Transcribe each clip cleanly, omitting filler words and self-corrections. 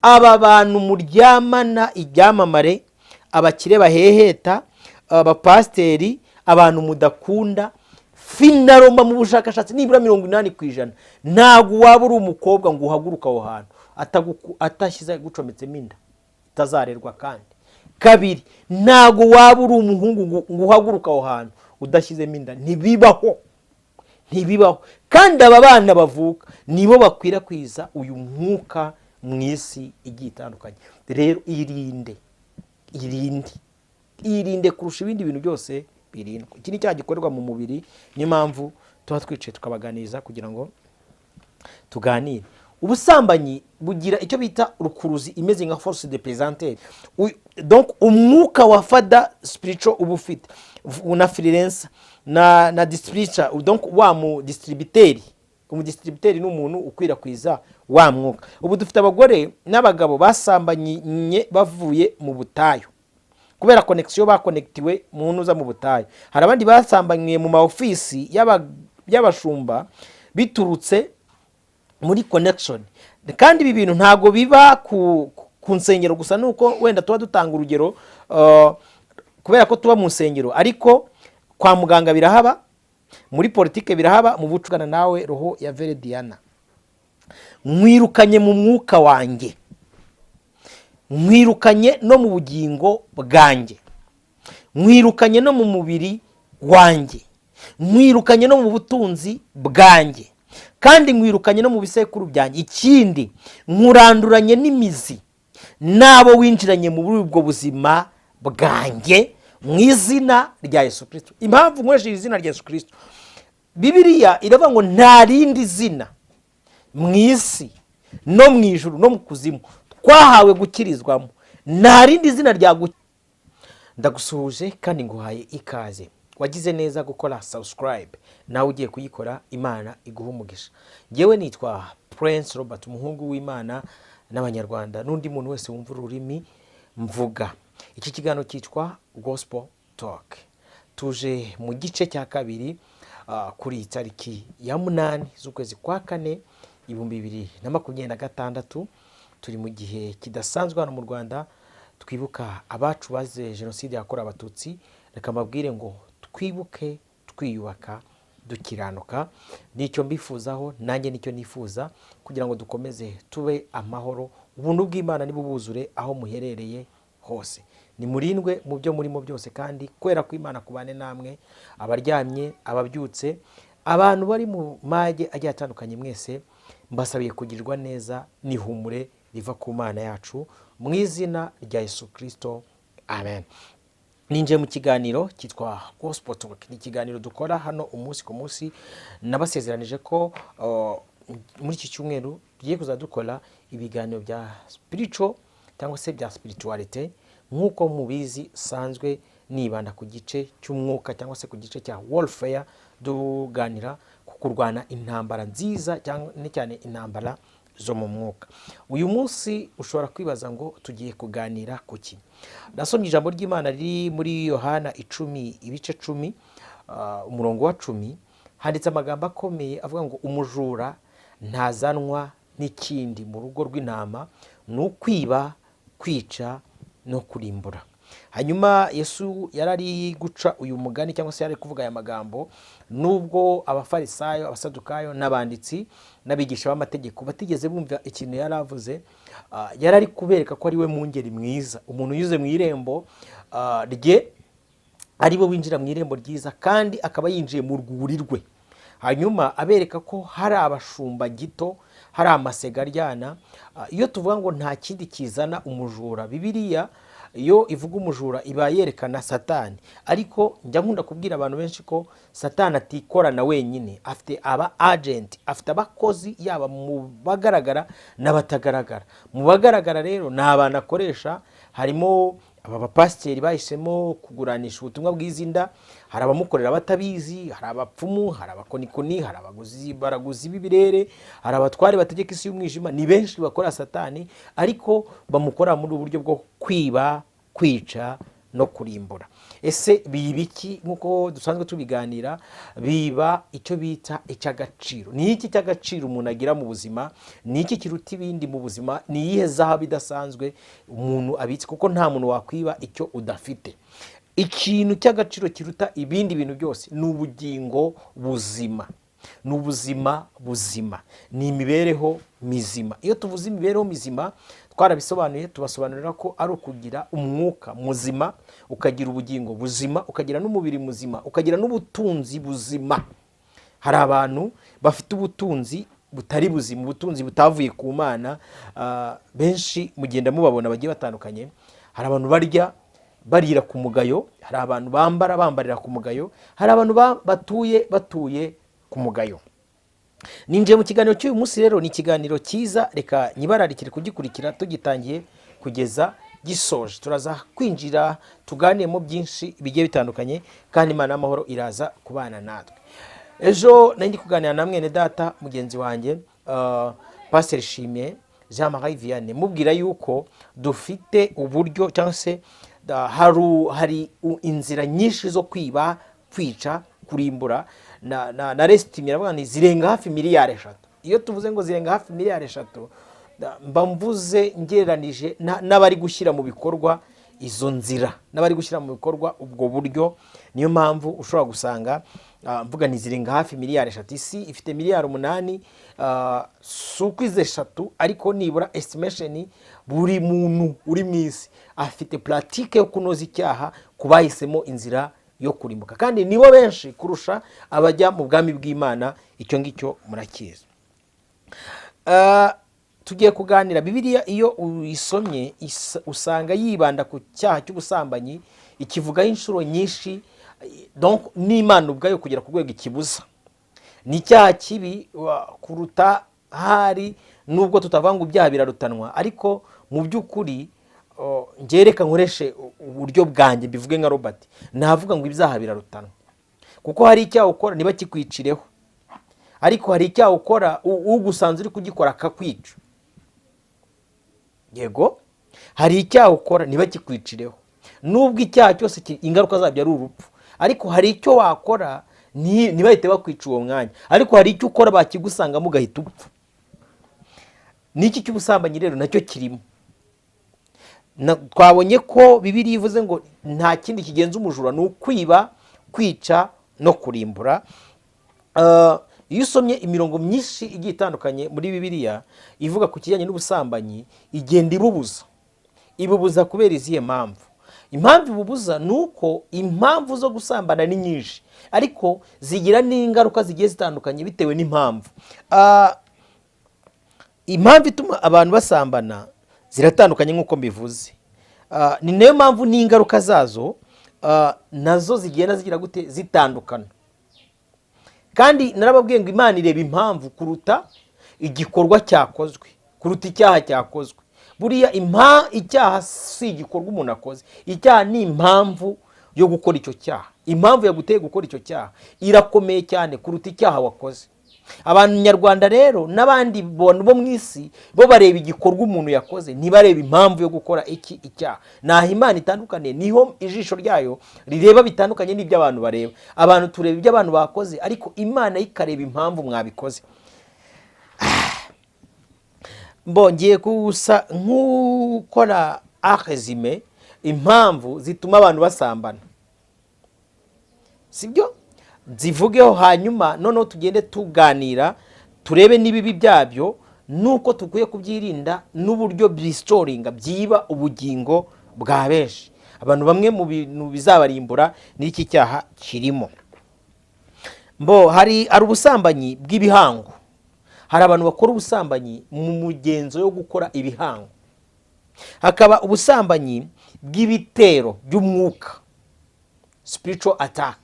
Aba bantu muryamana, ibyamamare, abakire baheheta, abapasiteri, abantu mudakunda, finalement mu bushakashatsi nibura 80%, ntabwo waba uri umukobwa ngo uhaguruke aho hantu atashyize gucometsemo inda itazarerwa. Kandi kabiri, ntabwo waba uri umuhungu ngo uhaguruke aho hantu udashyizemo inda. Ntibibaho, ntibibaho. Kandi aba bana bavuka nibo bakwirakwiza uyu mwuka mu isi igiye itandukanye. Rero irinde, irinde, irinde kurusha ibindi bintu byose birindwa. Iki ni icyaha gikorerwa mu mubiri. Niyo mpamvu tuba twicaye tukabaganiriza kugira ngo tuganire. Ubusambanyi bugira icyo bita rukuruzi imeze nka force de pesanteur. Donc umwuka wa father spiritual uba ufite na freelancer na distributor, donc wa mu distributeur. Umudistributeur ni umuntu ukwirakwiza wa mwuka. Ubu dufite abagore n'abagabo basambanye bavuye mu butayu kubera connexion bakonekitiwe mu ntuza mu butayu. Hari abandi basambaniye mu ma ofisi y'abashumba biturutse muri connection. Kandi ibi bintu ntabwo biba ku nsengero gusa, nuko wenda tuba dutanga urugero kubera ko tuba mu nsengero, ariko kwa muganga birahaba, muri politike birahaba, mu bucugana nawe roho ya Verediana. Mwirukanye mu mwuka wanjye, mwirukanye no mu bugingo bwanjye, mwirukanye no mu mubiri wanjye, mwirukanye no mu butunzi bwanjye, kandi mwirukanye no mu bisekuru byanjye. Ikindi, nkuranduranye n'imizi n'abo winjiranye muri ubwo buzima bwanjye mu izina rya Yesu Kirisito. Impamvu nkoresheje izina rya Yesu Kirisito, Bibiliya iravuga ngo nta rindi zina mu isi no mu ijuru no mu kuzimu twahawe gukirizwamo, nta rindi zina ryagu. Ndagusuhuje kandi nguhaye ikaze. Wagize neza gukora subscribe, nawe ugiye kuyikora, Imana iguha umugisha. Ngewe nitwa Prince Robert, umuhungu w'Imana n'Abanyarwanda n'undi muntu wese wumva ururimi mvuga. Iki kiganiro cyitwa Gospel Talk. Tuje mu gice cya kabiri kuri iyi tariki ya 8 z'ukwezi kwa kane 2026. Turi mu gihe kidasanzwe hano mu Rwanda, twibuka abacu bazize Jenoside yakorewe Abatutsi. Reka mbabwire ngo twibuke twiyubaka, dukiranuka. Nicyo mbifuzaho, nanjye nicyo nifuza, kugira ngo dukomeze tube amahoro. Ubuntu bw'Imana nibubuzure aho muherereye hose. Nimurindwe mu byo murimo byose, kandi kwera kw'Imana kubane namwe. Abaryamye, ababyutse, abantu bari mu mage agiye atandukanye, mwese mbasabiye kugirirwa neza n'ihumure riva ku Mana yacu mu izina rya Yesu Kirisito, amen. Ninjiye mu kiganiro cyitwa Gospel Talk. Ni ikiganiro dukora hano umunsi ku munsi. Nabasezeranije ko muri iki cyumweru tugiye kuza dukora ibiganiro bya spiritual cyangwa se bya spiritualité. Nk'uko mubizi, sanzwe nibanda ku gice cy'umwuka cyangwa se ku gice cya warfare, tuganira ku kurwana intambara nziza cyangwa cyane intambara zo mu mwuka. Uyu munsi ushobora kwibaza ngo tugiye kuganira ku ki? Nasomye ijambo ry'Imana riri muri Yohana 10, ibice 10, umurongo wa 10. Handitse amagambo akomeye avuga ngo umujura ntazanwa n'ikindi mu rugo rw'intama, ni ukwiba, kwica no kurimbura. Hanyuma Yesu yari ari guca uyu mugani cyangwa se yari ari kuvuga aya magambo, nubwo Abafarisayo, Abasadukayo n'abanditsi n'abigisha b'amategeko batigeze bumva ikintu yari avuze. Yari ari kubereka ko ari we mwungeri mwiza, umuntu unyuze mu irembo rye ari we winjira mu irembo ryiza, kandi akaba yinjiye mu rwuri rwe. Hanyuma abereka ko hari abashumba gito, hari amasega aryana. Iyo tuvuga ngo nta kindi kizana umujura, Bibiliya iyo ivuga umujura iba yerekana Satani. Ariko njya nkunda kubwira abantu benshi ko Satani atikorana wenyine, afite aba agent, afite abakozi, yaba mu bagaragara n'abatagaragara. Mu bagaragara rero ni abantu akoresha, harimo aba bapasiteri bahisemo kuguranisha ubutumwa bw'izi nda, hari abamukorera batabizi, hari abapfumu, hari abakonikoni, hari abaguzi baraguzi b'ibirere, hari abatware bategeka isi y'umwijima. Ni benshi bakora Satani, ariko bamukora muri ubu buryo bwo kwiba, kwica. no kurimbura. Ese biba iki? Nk'uko dusanzwe tubiganira, biba icyo bita icy'agaciro. Ni iki cy'agaciro umuntu agira mu buzima? Ni iki kiruta ibindi mu buzima? Ni iyihe zahabu idasanzwe umuntu abitse? Kuko nta muntu wakwiba icyo udafite. Ikintu cy'agaciro kiruta ibindi bintu byose ni ubugingo buzima, ni ubuzima buzima, ni imibereho mizima. Iyo tuvuze imibereho mizima, twarabisobanuye, tubasobanurira ko ari ukugira umwuka muzima, ukagira ubugingo buzima, ukagira n'umubiri muzima, ukagira n'ubutunzi buzima. Hari abantu bafite ubutunzi butari buzima, ubutunzi butavuye ku Mana. Benshi mugenda mubabona bagiye batandukanye. Hari abantu barya barira ku mugayo, hari abantu bambara bambarira ku mugayo, hari abantu batuye batuye ku mugayo. Ninjiye mu kiganiro cy'uyu munsi rero, ni ikiganiro cyiza, reka nyibararikire kugikurikira tugitangiye kugeza gisoje. Turaza kwinjira tuganiyemo byinshi bigiye bitandukanye, kandi Imana y'amahoro iraza kubana natwe. Ejo nari ndi kuganira na mwene data mugenzi wanjye, Pasiteri Shimye Jean Marie Vianney, mubwira yuko dufite uburyo cyangwa se hari inzira nyinshi zo kwiba, kwica, kurimbura. Na resitimye aravuga ni zirenga hafi miliyari 3. Iyo tuvuze ngo zirenga hafi miliyari 3, mba mvuze ngereranije n'abari gushyira mu bikorwa izo nzira, n'abari gushyira mu bikorwa ubwo buryo. Niyo mpamvu ushobora gusanga mvuga ni zirenga hafi miliyari 3. Isi ifite miliyari 8, si uko izi eshatu, ariko nibura estimation, buri muntu uri mu isi afite pratique yo kunoza icyaha ku bahisemo inzira yo kurimbuka, kandi nibo benshi kurusha abajya mu bwami bw'Imana. Icyo ngicyo murakizi. Tugiye kuganira Bibiliya. Iyo uyisomye usanga yibanda ku cyaha cy'ubusambanyi, ikivugaho inshuro nyinshi. Donc n'Imana ubwayo kugera ku rwego ikibuza. Ni icyaha kibi kuruta hari, nubwo tutavuga ngo ibyaha birarutanwa, ariko mu by'ukuri njye reka nkoreshe uburyo bwanjye mbivuge nka Robert, navuga ngo ibyaha birarutanwa, kuko hari icyaha ukora niba kikwicireho, ariko hari icyaha ukora ugusanze uri kugikora akakwica. Yego, hari icyaha ukora niba kikwicireho, nubwo icyaha cyose ingaruka zabyo ari urupfu, ariko hari icyo wakora ntibahite bakwica uwo mwanya, ariko hari icyo ukora bakigusangamo ugahita upfa. N'iki cy'ubusambanyi rero nacyo kirimo. Twabonye ko Bibiliya ivuze ngo nta kindi kigenza umujura ni ukwiba, kwica no kurimbura. Iyo usomye imirongo myinshi igiye itandukanye muri Bibiliya ivuga ku kijyanye n'ubusambanyi, igenda ibubuza. Ibubuza kubera izihe mpamvu? Impamvu ibubuza ni uko impamvu zo gusambana ni nyinshi, ariko zigira n'ingaruka zigiye zitandukanye bitewe n'impamvu. Impamvu ituma abantu basambana ziratandukanye nk'uko mbivuze. Ni nayo mpamvu n'ingaruka zazo nazo zigenda zigira gute? Zitandukana. Kandi narababwiye ngo Imana ireba impamvu kuruta igikorwa cyakozwe, kuruta icyaha cyakozwe. Buriya icyaha si igikorwa umuntu akoze, icyaha ni impamvu yo gukora icyo cyaha. Impamvu yaguteye gukora icyo cyaha irakomeye cyane kuruta icyaha wakoze. Abanyarwanda rero n'abandi bantu bo mu isi bo bareba igikorwa umuntu yakoze, ntibareba impamvu yo gukora iki icyaha. Naho Imana itandukaniye, niho ijisho ryayo rireba bitandukanye n'ibyo abantu bareba. Abantu tureba ibyo abantu bakoze, ariko Imana yo ikareba impamvu mwabikoze. Mbongeye gusa nk'ukora résumé impamvu zituma abantu basambana, sibyo? Nzivugeho, hanyuma noneho tugende tuganira, turebe n'ibibi byabyo nuko dukwiye kubyirinda, n'uburyo byisitoringa, byiba ubugingo bwa benshi. Abantu bamwe mu bintu bizabarimbura n'iki cyaha kirimo. Mbo hari ubusambanyi bw'ibihango. Hari abantu bakora ubusambanyi mu mugenzo yo gukora ibihango. Hakaba ubusambanyi bw'ibitero by'umwuka, spiritual attack,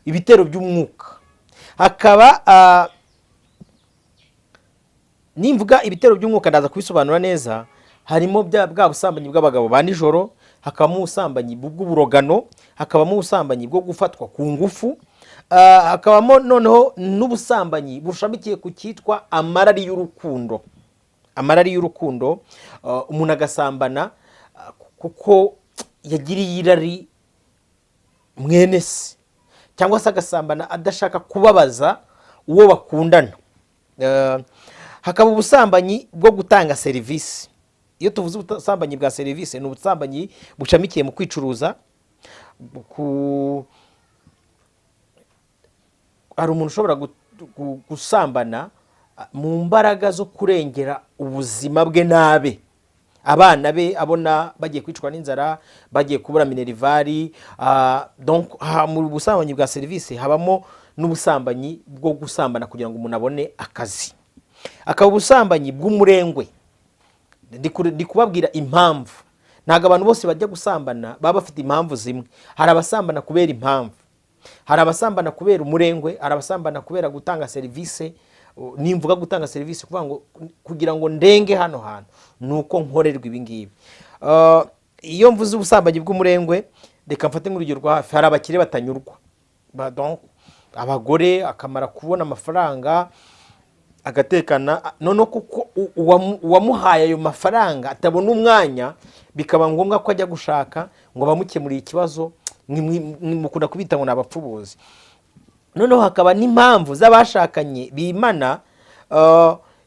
ibitero by'umwuka. Hakaba nimvuga ibitero by'umwuka ndaza kubisobanura neza. Harimo bwa busambanyi bw'abagabo ba nijoro, hakabamo ubusambanyi bw'uburogano, hakabamo ubusambanyi bwo gufatwa ku ngufu, hakabamo noneho n'ubusambanyi bushamikiye ku cyitwa amarari y'urukundo. Amarari y'urukundo, umuntu agasambana kuko yagiriye irari mwene se, cyangwa se agasambana adashaka kubabaza uwo bakundana. Hakaba ubusambanyi bwo gutanga serivisi. Iyo tuvuze ubusambanyi bwa serivisi, ni ubusambanyi bushamikiye mu kwicuruza. Hari umuntu ushobora gusambana mu mbaraga zo kurengera ubuzima bwe n'abe, abana be, abona bagiye kwicwa n'inzara, bagiye kubura minerval. Donc mu busambanyi bwa serivisi habamo n'ubusambanyi bwo gusambana kugira ngo umuntu abone akazi. Akaba ubusambanyi bw'umurengwe. Ndi kubabwira impamvu. Ntabwo abantu bose bajya gusambana baba bafite impamvu zimwe. Hari abasambana kubera impamvu, hari abasambana kubera umurengwe, hari abasambana kubera gutanga serivisi. Nimvuga gutanga serivisi, kuvuga ngo kugira ngo ndenge hano hantu ni uko nkorerwa ibi ngibi. Iyo mvuze ubusambanyi bw'umurengwe, reka mfate nk'urugero rwa hafi. Hari abakire batanyurwa. Donc, abagore akamara kubona amafaranga agatekana, noneho kuko uwamuhaye ayo mafaranga atabona umwanya, bikaba ngombwa ko ajya gushaka ngo bamukemuriye ikibazo. Mukunda kubita ngo ni abapfubuzi. Noneho hakaba n'impamvu z'abashakanye bimana,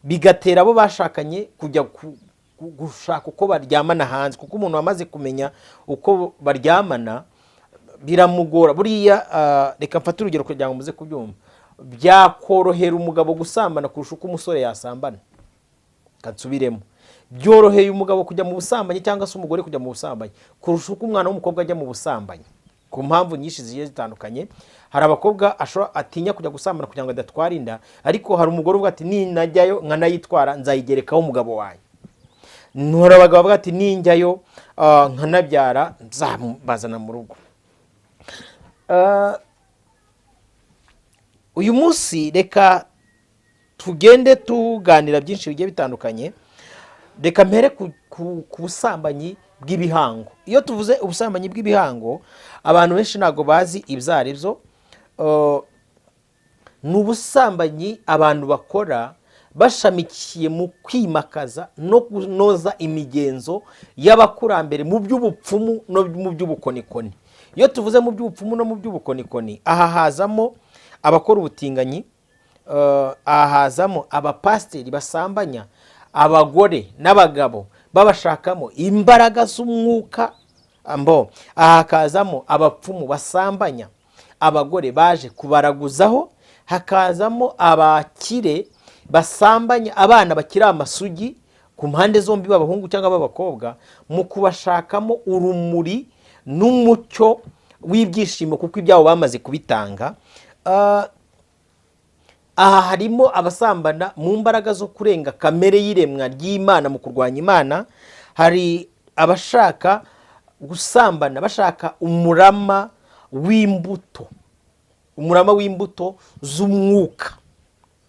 bigatera abo bashakanye kujya gushaka uko baryamana hanze, kuko umuntu wamaze kumenya uko baryamana biramugora buriya. Reka mfate urugero kugira ngo muze kubyumva. Byakorohera umugabo gusambana kurusha uko umusore yasambana. Kansubiremo: byoroheye umugabo kujya mu busambanyi cyangwa se umugore kujya mu busambanyi kurusha uko umwana w'umukobwa ajya mu busambanyi, ku mpamvu nyinshi zigiye zitandukanye. Hari abakobwa ashobora atinya kujya gusambana kugira ngo adatwara inda, ariko hari umugore uvuga ati: "Ninajyayo nkanayitwara, nzayigerekaho umugabo wanjye." Hari abagabo bavuga ati: "Ninjyayo nkanabyara, nzabazana mu rugo." Uyu munsi reka tugende tuganira byinshi bigiye bitandukanye. Reka mpere ku busambanyi bw'ibihango. Iyo tuvuze ubusambanyi bw'ibihango, abantu benshi ntabwo bazi ibyo ari byo. Ni ubusambanyi abantu bakora bashamikiye mu kwimakaza no kunoza imigenzo y'abakurambere mu by'ubupfumu no mu by'ubukonikoni. Iyo tuvuze mu by'ubupfumu no mu by'ubukonikoni, aha hazamo abakora ubutinganyi, aha hazamo abapasiteri basambanya abagore n'abagabo babashakamo imbaraga z'umwuka, mbo aha hakazamo abapfumu basambanya abagore baje kubaraguzaho, hakazamo abakire basambanya abana bakiri amasugi ku mpande zombi, b'abahungu cyangwa b'abakobwa, mu kubashakamo urumuri n'umucyo w'ibyishimo kuko ibyabo bamaze kubitanga. Aha harimo abasambana mu mbaraga zo kurenga kamere y'iremwa ry'Imana mu kurwanya Imana. Hari abashaka gusambana bashaka umurama w'imbuto, umurama w'imbuto z'umwuka.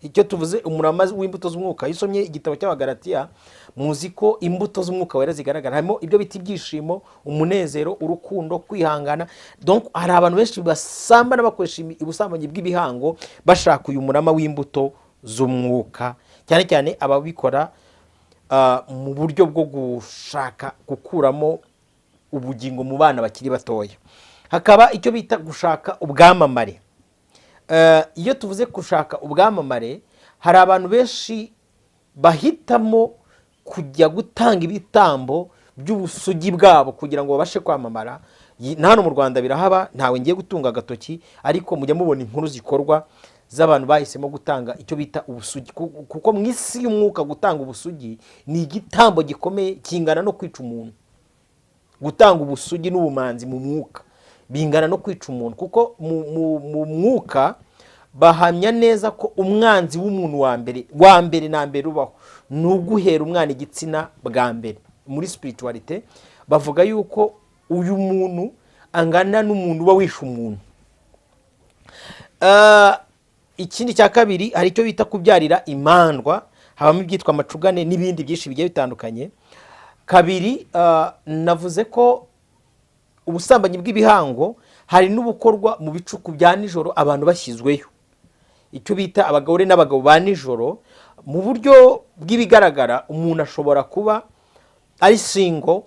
Icyo tuvuze umurama w'imbuto z'umwuka, iyo usomye igitabo cy'Abagaratiya, muzi ko imbuto z'Umwuka Wera zigaragara. Harimo ibyo bita ibyishimo, umunezero, urukundo, kwihangana. Donc hari abantu benshi basambana bakoresha ubusambanyi bw'ibihango bashaka uyu murama w'imbuto z'umwuka, cyane cyane ababikora mu buryo bwo gushaka gukuramo ubugingo mu bana bakiri batoya. Hakaba icyo bita gushaka ubwamamare. Iyo tuvuze gushaka ubwamamare, hari abantu benshi bahitamo kujya gutanga ibitambo by'ubusugi bwabo kugira ngo babashe kwamamara. Na hano mu Rwanda birahaba. Ntawe ngiye gutunga agatoki, ariko mujya mubona inkuru zikorwa z'abantu bahisemo gutanga icyo bita ubusugi, kuko mu isi y'umwuka gutanga ubusugi ni igitambo gikomeye kingana no kwica umuntu. Gutanga ubusugi n'ubumanzi mu mwuka bingana no kwica umuntu, kuko mu mwuka bahamya neza ko umwanzi w'umuntu wa mbere, wa mbere na mbere ubaho, ni uguhera umwana igitsina bwa mbere. Muri spiritualité bavuga yuko uyu muntu angana n'umuntu uba wishe umuntu. Ikindi cya kabiri, hari icyo bita kubyarira imandwa, habamo ibyitwa amacugane n'ibindi byinshi bigiye bitandukanye. Kabiri, navuze ko ubusambanyi bw'ibihango hari n'ubukorwa mu bicuku bya nijoro, abantu bashyizweyo, icyo bita abagore n'abagabo ba nijoro. Mu buryo bw'ibigaragara, umuntu ashobora kuba ari single.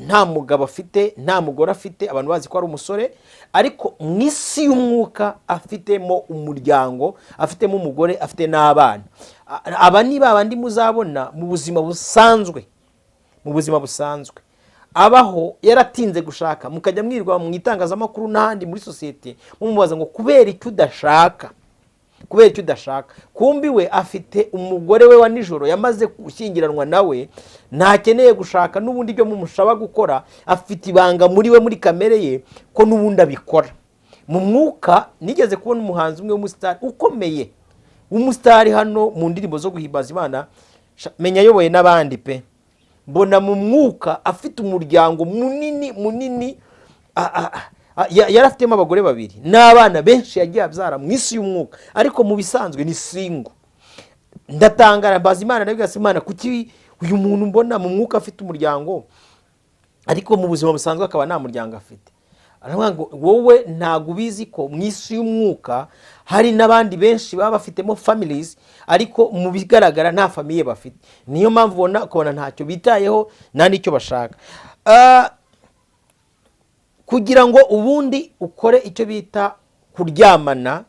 nta mugabo afite, nta mugore afite, abantu bazi ko ari umusore, ariko mu isi y'umwuka afitemo umuryango, afitemo umugore, afite n'abana. Aba ni ba bandi muzabona mu buzima busanzwe, mu buzima busanzwe abaho yaratinze gushaka, mukajya mwirwa mu itangazamakuru n'ahandi muri sosiyete mumubaza ngo kubera icyo udashaka, kubera icyo udashaka. Kumbi we afite umugore we wa nijoro yamaze gushyingiranwa nawe, ntakeneye gushaka. N'ubundi ibyo mumushaba gukora afite ibanga muri we, muri kamere ye, ko n'ubundi abikora mu mwuka. Nigeze kubona umuhanzi umwe w'umusitari ukomeye, w'umusitari hano mu ndirimbo zo guhimbaza Imana, menya ayoboye n'abandi pe, mbona mu mwuka afite umuryango munini munini, yari afitemo abagore babiri n'abana benshi yagiye abyara mu isi y'umwuka, ariko mu bisanzwe ni single. Ndatangara, mbaza Imana, ndabwira se: "Imana, kuki uyu muntu mbona mu mwuka afite umuryango, ariko mu buzima busanzwe akaba nta muryango afite?" Aravuga ngo wowe ntabwo ubizi ko mu isi y'umwuka hari n'abandi benshi baba bafitemo families, ariko mu bigaragara nta famille bafite. Niyo mpamvu ubona ukabona ntacyo bitayeho, nta n'icyo bashaka. Kugira ngo ubundi ukore icyo bita kuryamana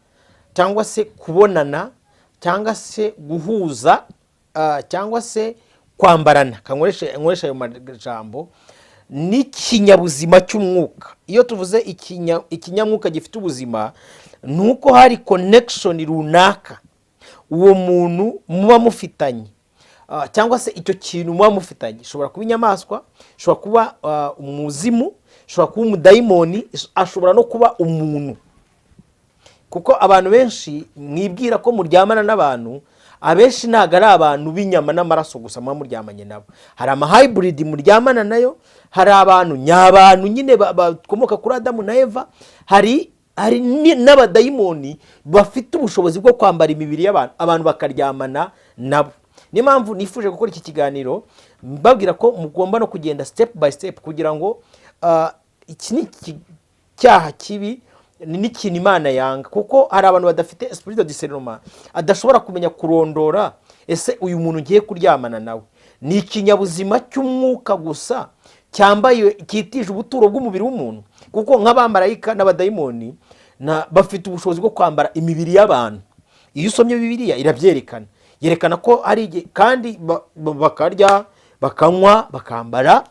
cyangwa se kubonana cyangwa se guhuza, cyangwa se kwambarana, nkoreshe ayo majambo, n'ikinyabuzima cy'umwuka. Iyo tuvuze ikinyamwuka gifite ubuzima, ni uko hari connection runaka uwo muntu muba mufitanye, cyangwa se icyo kintu muba mufitanye. Ishobora kuba inyamaswa, ishobora kuba umuzimu, ishobora kuba umudayimoni, ashobora no kuba umuntu. Kuko abantu benshi mwibwira ko muryamana n'abantu, abenshi ntabwo ari abantu b'inyama n'amaraso gusa muba muryamanye nabo. Hari ama hybrid muryamana nayo, hari abantu nyabantu nyine bakomoka kuri Adamu na Eva, hari n'abadayimoni bafite ubushobozi bwo kwambara imibiri y'abantu, abantu bakaryamana nabo. Niyo mpamvu nifuje gukora iki kiganiro mbabwira ko mugomba no kugenda step by step, kugira ngo iki ni icyaha kibi, ni n'ikintu Imana yanga, kuko hari abantu badafite esprit de discernement, adashobora kumenya kurondora: ese uyu muntu ngiye kuryamana nawe ni ikinyabuzima cy'umwuka gusa cyambaye, cyitije ubuturo bw'umubiri w'umuntu? Kuko nk'abamarayika n'abadayimoni bafite ubushobozi bwo kwambara imibiri y'abantu. Iyo usomye Bibiliya irabyerekana, yerekana ko ari igihe kandi bakarya, bakanywa, bakambara.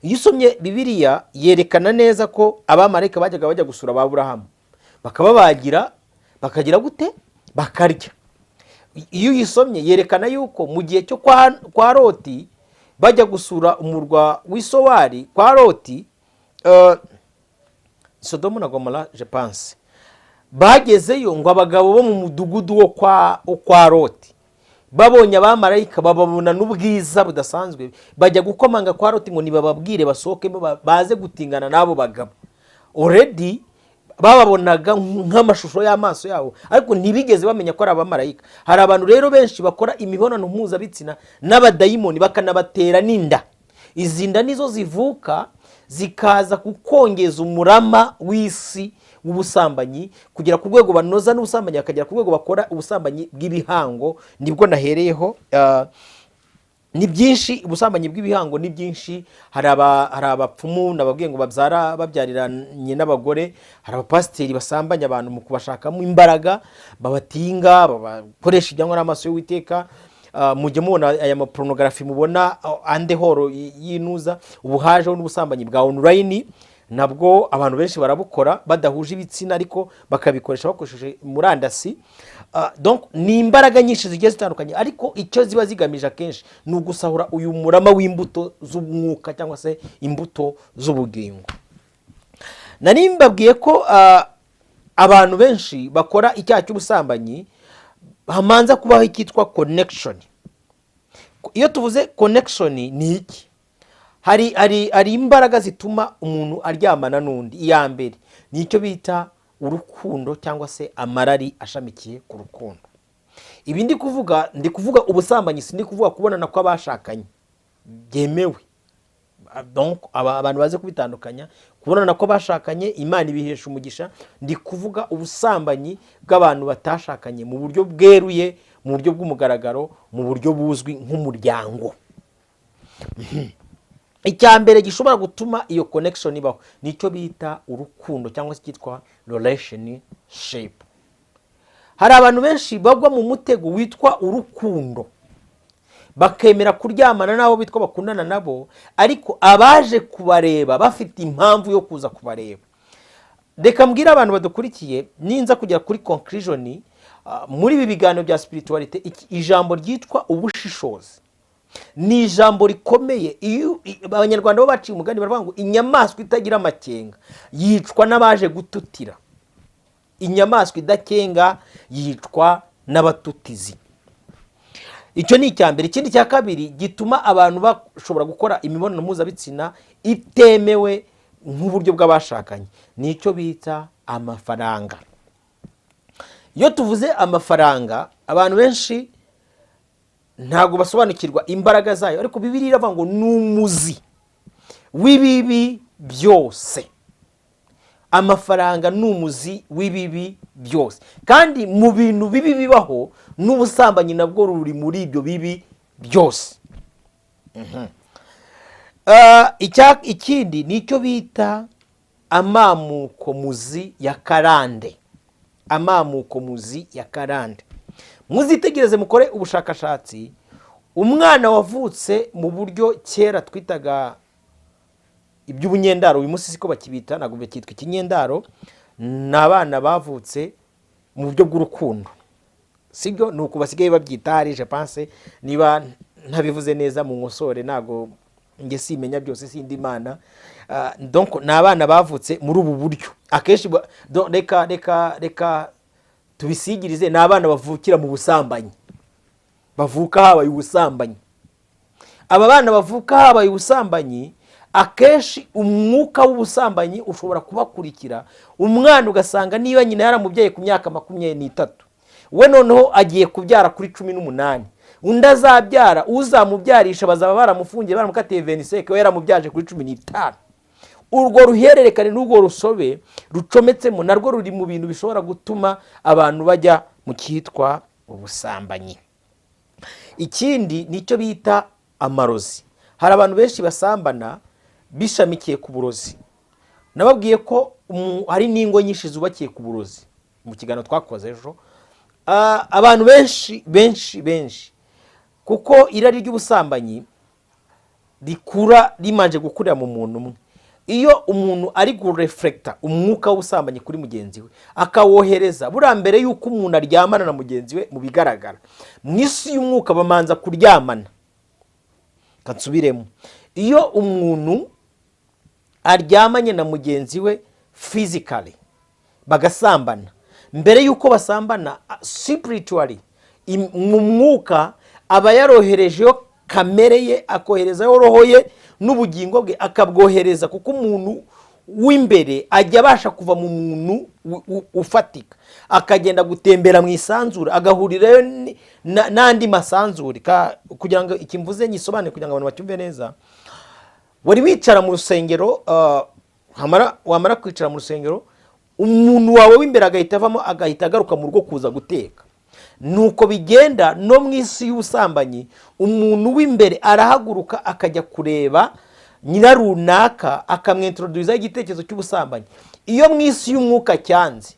Iyo usomye Bibiliya yerekana neza ko abamarayika bajyaga bajya gusura ba Aburahamu, bakababagira, bakagira gute, bakarya. Iyo uyisomye yerekana yuko mu gihe cyo kwa Loti, bajya gusura umurwa w'Isowari kwa Loti, Sodomu na Gomora je pense, bagezeyo ngo abagabo bo mu mudugudu wo kwa Loti babonye abamarayika, bababona n'ubwiza budasanzwe, bajya gukomanga kwa Loti ngo nibababwire basohokemo baze gutingana n'abo bagabo. Already bababonaga nk'amashusho y'amaso yabo, ariko ntibigeze bamenya ko ari abamarayika. Hari abantu rero benshi bakora imibonano mpuzabitsina n'abadayimoni, bakanabatera n'inda. Izi nda nizo zivuka zikaza kukongeza umurama w'isi w'ubusambanyi, kugera ku rwego banoza n'ubusambanyi, bakagera ku rwego bakora ubusambanyi bw'ibihango. Nibwo nahereyeho. Ni byinshi, ubusambanyi bw'ibihango ni byinshi. Hari abapfumu nababwiye ngo babyara, babyariranye n'abagore. Hari abapasiteri basambanya abantu mu kubashakamo imbaraga, babatinga, babakoresha ibyangwa n'amaso y'Uwiteka. Mujya mubona aya ma pornography mubona ande horo yinuza. Ubu hajeho n'ubusambanyi bwa online, nabwo abantu benshi barabukora badahuje ibitsina, ariko bakabikoresha bakoresheje murandasi. Donc ni imbaraga nyinshi zigiye zitandukanye, ariko icyo ziba zigamije akenshi ni ugusahura uyu murama w'imbuto z'umwuka cyangwa se imbuto z'ubugingo. Nari mbabwiye ko abantu benshi bakora icyaha cy'ubusambanyi hamanza kubaho icyitwa connection. Iyo tuvuze connection ni iki? Hari imbaraga zituma umuntu aryamana n'undi. Iya mbere ni icyo bita urukundo cyangwa se amarari ashamikiye ku rukundo. Ibi ndi kuvuga, ndi kuvuga ubusambanyi, si ndi kuvuga kubonana kw'abashakanye byemewe. Donc abantu baze kubitandukanya. Kubonana kw'abashakanye Imana ibihesha umugisha. Ndi kuvuga ubusambanyi bw'abantu batashakanye mu buryo bweruye, mu buryo bw'umugaragaro, mu buryo buzwi nk'umuryango. Icya mbere gishobora gutuma iyo connection ibaho ni icyo bita urukundo, cyangwa se cyitwa relationship. Hari abantu benshi bagwa mu mutego witwa urukundo, bakemera kuryamana n'abo bitwa bakundana nabo, ariko abaje kubareba bafite impamvu yo kuza kubareba. Reka mbwire abantu badukurikiye, ninza kugera kuri conclusion muri ibi biganiro bya spiritualité, ijambo ryitwa ubushishozi ni ijambo rikomeye. Iyo Abanyarwanda bo baciye umugani, baravuga ngo inyamaswa itagira amakenga yicwa n'abaje gututira, inyamaswa idakenga yicwa n'abatutizi. Icyo ni icya mbere. Ikindi cya kabiri gituma abantu bashobora gukora imibonano mpuzabitsina itemewe nk'uburyo bw'abashakanye ni icyo bita amafaranga. Iyo tuvuze amafaranga, abantu benshi ntabwo basobanukirwa imbaraga zayo, ariko Bibiliya iravuga ngo ni umuzi w'ibibi byose. Amafaranga ni umuzi w'ibibi byose, kandi mu bintu bibi bibaho, n'ubusambanyi nabwo ruri muri ibyo bibi byose. Ikindi ni icyo bita amamuko muzi ya karande. Amamuko muzi ya karande, muzitegereze, mukore ubushakashatsi. Umwana wavutse mu buryo kera twitaga iby'ubunyendaro, uyu munsi siko bakibita, ntabwo bakitwa ikinyendaro, ni abana bavutse mu buryo bw'urukundo, sibyo? Ni uku basigaye babyita hari, je pense. Niba ntabivuze neza mu nkosore, ntabwo njye simenya byose, sindi Imana. Donc ni abana bavutse muri ubu buryo akenshi reka tubisigirize, ni abana bavukira mu busambanyi, bavuka habaye ubusambanyi. Aba bana bavuka habaye ubusambanyi, akenshi umwuka w'ubusambanyi ushobora kubakurikira. Umwana ugasanga niba nyina yaramubyaye ku myaka 23, we noneho agiye kubyara kuri 18. Undi azabyara, uzamubyarisha bazaba baramufungiye, baramukatiye 25, we yaramubyaje kuri 15. Urwo ruhererekane n'urwo rusobe rucometsemo narwo ruri mu bintu bishobora gutuma abantu bajya mu cyitwa ubusambanyi. Ikindi nicyo bita amarozi. Hari abantu benshi basambana bishamikiye ku burozi. Nababwiye ko hari n'ingo nyinshi zubakiye ku burozi mu kiganiro twakoze ejo. Abantu benshi benshi benshi, kuko irari ry'ubusambanyi rikura rimanje gukurira mu muntu umwe. Iyo umuntu ari gurefurekita umwuka w'ubusambanyi kuri mugenzi we, akawohereza, buriya mbere y'uko umuntu aryamana na mugenzi we, mu bigaragara mu isi y'umwuka bamanza kuryamana. Kansubiremo: iyo umuntu aryamanye na mugenzi we physically, bagasambana, mbere y'uko basambana, spiritually, mu mwuka, aba yaroherejeyo kamere ye, akoherezayo roho ye n'ubugingo bwe akabwohereza, kuko umuntu w'imbere ajya abasha kuva mu muntu ufatika, akagenda gutembera mu isanzure, agahurirayo n'andi masanzure. Kugira ngo iki mvuze ngisobanure, kugira ngo abantu bacyumve neza, wari wicara mu rusengero, wamara kwicara mu rusengero, umuntu wawe w'imbere agahita avamo, agahita agaruka mu rugo kuza guteka. Nuko bigenda no mu isi y'ubusambanyi. Umuntu w'imbere arahaguruka akajya kureba nyira runaka, akamwintroduza igitekerezo cy'ubusambanyi. Iyo mu isi y'umwuka cyanze,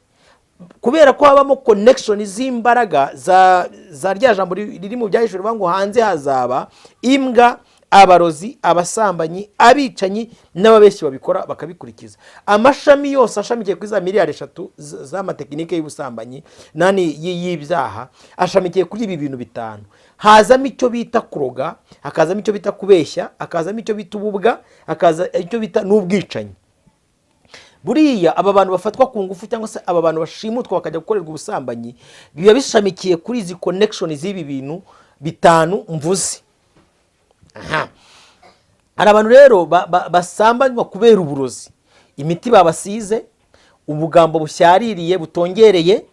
kubera ko habamo connection z'imbaraga za rya jambo riri mu Byahishuriwe rivuga ngo hanze hazaba imbwa, abarozi, abasambanyi, abicanyi n'ababeshyi, babikora bakabikurikiza. Amashami yose ashamikiye kuri za miliyari 3 z'amatekinike y'ubusambanyi nani y'ibyaha ashamikiye kuri ibi bintu bitanu. Hazamo icyo bita kuroga, hakazamo icyo bita kubeshya, hakazamo icyo bita ububwa, hakaza icyo bita n'ubwicanyi. Buriya aba bantu bafatwa ku ngufu, cyangwa se aba bantu bashimutwa bakajya gukorerwa ubusambanyi, biba bishamikiye kuri izi connection z'ibi bintu bitanu mvuze. Aha hari abantu rero basambanywa kubera uburozi, imiti babasize, ubugambo bushyaririye butongereye.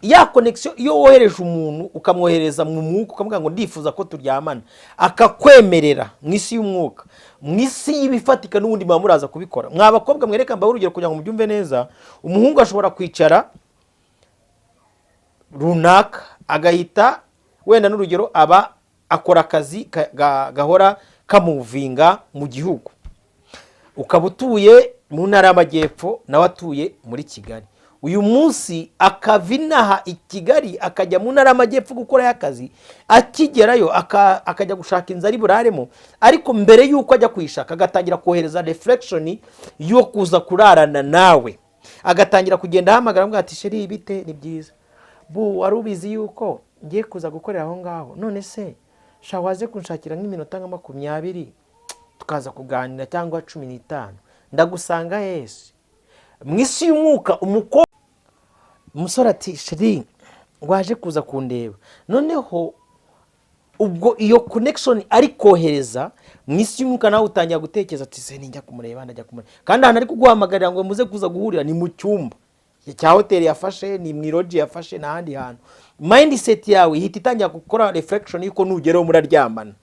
Ya connection, iyo wohereje umuntu, ukamwohereza mu mwuka, ukamubwira ngo ndifuza ko turyamana, akakwemerera mu isi y'umwuka, mu isi y'ibifatika n'ubundi muba muraza kubikora. Mwa bakobwa mwereka, mbahe urugero kugira ngo mubyumve neza. Umuhungu ashobora kwicara runaka, agahita wenda n'urugero aba akora akazi gahora kamuvinga mu gihugu. Ukaba utuye mu Ntara y'Amajyepfo, nawe atuye muri Kigali. Uyu munsi akava inaha i Kigali akajya mu Ntara y'Amajyepfo gukorayo akazi. Akigerayo akajya gushaka inzu ari buraremo, ariko mbere y'uko ajya kuyishaka agatangira kohereza reflection yo kuza kurarana nawe, agatangira kugenda ahamagara avuga ati: "Chéri, bite? Ni byiza. Bu wari ubizi yuko ngiye kuza gukorera aho ngaho? None se sha waze kunshakira nk'iminota nka 20 tukaza kuganira, cyangwa 15? Ndagusanga hese?" Mu isi y'umwuka umukobwa, umusore ati: "Chéri, waje kuza kundeba?" Noneho ubwo iyo connection ari kohereza mu isi y'umwuka, nawe utangira gutekereza ati: "Se ninjya kumureba, ndajya kumureba?" Kandi ahantu ari kuguhamagarira ngo muze kuza guhurira ni mu cyumba cya hoteli yafashe, ni mu i lodge yafashe, n'ahandi hantu. Mindset yawe ihita itangira gukora reflection y'uko nugeraho muraryamana.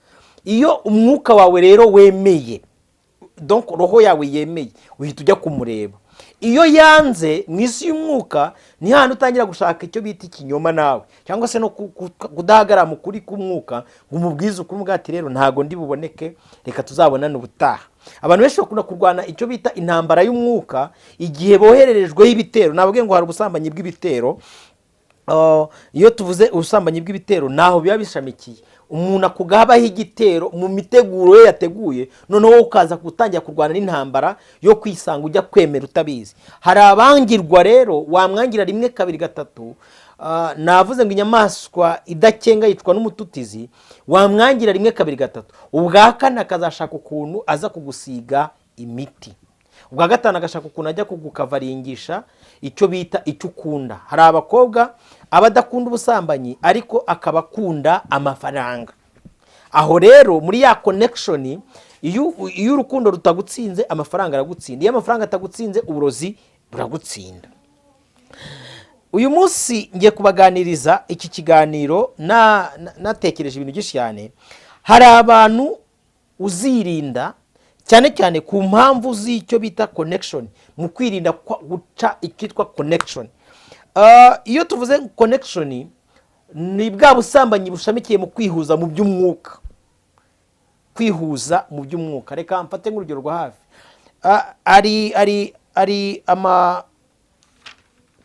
Iyo umwuka wawe rero wemeye, donc roho yawe yemeye, uhita ujya kumureba. Iyo yanze, mu isi y'umwuka ni hahandi utangira gushaka icyo bita ikinyoma nawe, cyangwa se no kudahagarara mu kuri k'umwuka ngo umubwize ukuri, umubwire ati: "Rero ntabwo ndi buboneke, reka tuzabonane ubutaha." Abantu benshi bakunda kurwana icyo bita intambara y'umwuka igihe bohererejweho ibitero. Nababwiye ngo hari ubusambanyi bw'ibitero. Iyo tuvuze ubusambanyi bw'ibitero, ntaho biba bishamikiye. Umuntu akugabaho igitero mu miteguro ye yateguye, noneho wowe ukaza gutangira kurwana n'intambara yo kwisanga ujya kwemera utabizi. Hari abangirwa rero, wamwangira rimwe, kabiri, gatatu. Navuze ngo inyamaswa idakenga yicwa n'umututizi. Wamwangira rimwe, kabiri, gatatu, ubwa kane akazashaka ukuntu aza kugusiga imiti, ubwa gatanu agashaka ukuntu ajya kugukavaringisha icyo bita icyo ukunda. Hari abakobwa aba adakunda ubusambanyi, ariko akaba akunda amafaranga. Aho rero muri ya connection, iyo urukundo rutagutsinze, amafaranga aragutsinda. Iyo amafaranga atagutsinze, uburozi buragutsinda. Uyu munsi ngiye kubaganiriza iki kiganiro natekereje ibintu byinshi cyane. Hari abantu uzirinda cyane cyane ku mpamvu z'icyo bita connection, mu kwirinda guca icyitwa connection. Iyo tuvuze connection, ni bwa busambanyi bushamikiye mu kwihuza mu by'umwuka, kwihuza mu by'umwuka. Reka mfate nk'urugero rwa hafi. Ari ama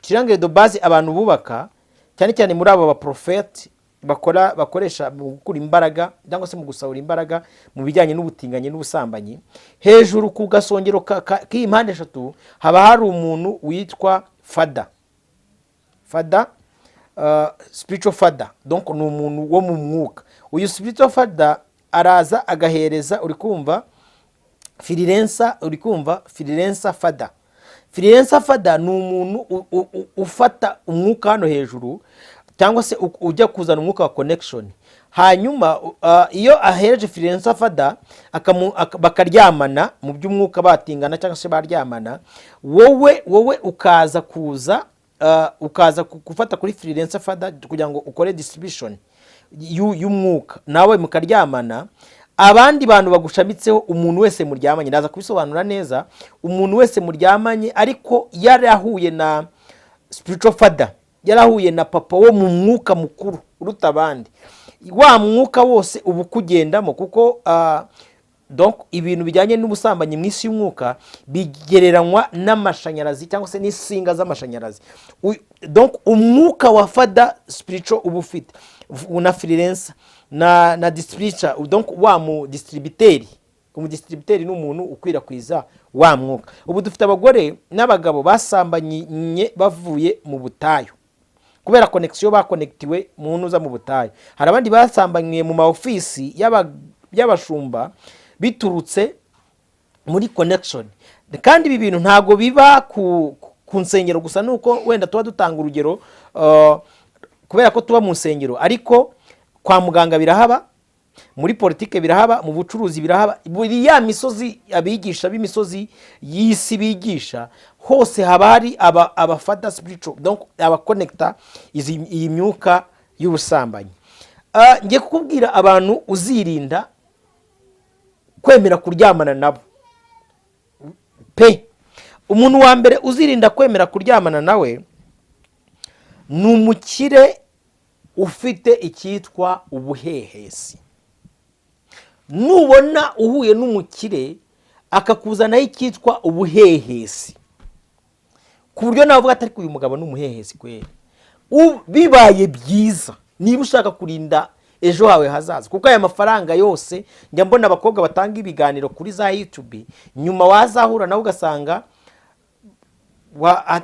triangle de base abantu bubaka, cyane cyane muri abo baprofeti bakora, bakoresha mu gukura imbaraga cyangwa se mu gusahura imbaraga mu bijyanye n'ubutinganyi n'ubusambanyi. Hejuru ku gasongero k'iyi mpande eshatu haba hari umuntu witwa father, father, spiritual father, donc ni umuntu wo mu mwuka. Uyu spiritual father araza agahereza, uri kumva, freelancer, uri kumva, freelancer father. Freelancer father ni umuntu ufata umwuka hano hejuru, cyangwa se ujya kuzana umwuka wa connection. Hanyuma iyo ahereje freelancer father bakaryamana mu by'umwuka, batingana cyangwa se baryamana, wowe ukaza kuza ukaza gufata kuri freelancer father kugira ngo ukore distribution y'umwuka, nawe mukaryamana. Abandi bantu bagushamitseho, umuntu wese muryamanye, ndaza kubisobanura neza, umuntu wese muryamanye ariko yarahuye na spiritual father, yarahuye na papa wo mu mwuka mukuru uruta abandi, wa mwuka wose uba ukugendamo, kuko donc ibintu bijyanye n'ubusambanyi mu isi y'umwuka bigereranywa n'amashanyarazi cyangwa se n'insinga z'amashanyarazi. Donc umwuka wa father spiritual uba ufite na freelancer na distributor, donc wa mu distributeur. Umudistributeur ni umuntu ukwirakwiza wa mwuka. Ubu dufite abagore n'abagabo basambanye bavuye mu butayu kubera connexion, bakonekitiwe mu ntuza mu butayu. Hari abandi basambaniye mu ma ofisi y'abashumba biturutse muri connection. Kandi ibi bintu ntabwo biba ku nsengero gusa, nuko wenda tuba dutanga urugero kubera ko tuba mu nsengero, ariko kwa muganga birahaba, muri politike birahaba, mu bucuruzi birahaba. Buri ya misozi abigisha b'imisozi y'isi bigisha, hose haba hari aba father spiritual, donc abakonekita iyi myuka y'ubusambanyi. Ngiye kukubwira abantu uzirinda kwemera kuryamana nabo pe. Umuntu wa mbere uzirinda kwemera kuryamana nawe ni umukire ufite icyitwa ubuhehesi. Nubona uhuye n'umukire Akakuzanaho icyitwa ubuhehesi, ku buryo navuga atari uyu mugabo ni umuhehesi kweri. Bibaye byiza niba ushaka kurinda ejo hawe hazaza, kuko aya mafaranga yose njya mbona abakobwa batanga ibiganiro kuri za YouTube, nyuma wazahura nawe ugasanga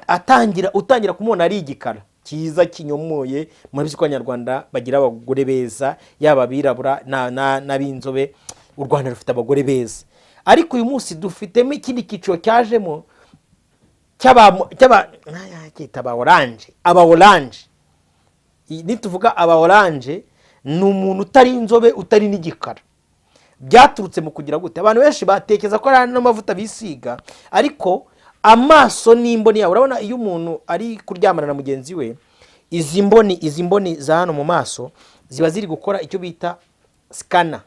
atangira, utangira kumubona ari igikara cyiza kinyomoye. Murabizi ko Abanyarwanda bagira abagore beza, yaba abirabura n'ab'inzobe. U Rwanda rufite abagore beza, ariko uyu munsi dufitemo ikindi cyiciro cyajemo cy'aba cyita aba orange. Aba orange, nituvuga aba orange, ni umuntu utari inzobe, utari n'igikara. Byaturutse mu kugira gute? Abantu benshi batekereza ko ari n'amavuta bisiga, ariko amaso n'imboni yawe. Urabona iyo umuntu ari kuryamana na mugenzi we, izi mboni za hano mu maso ziba ziri gukora icyo bita scanner,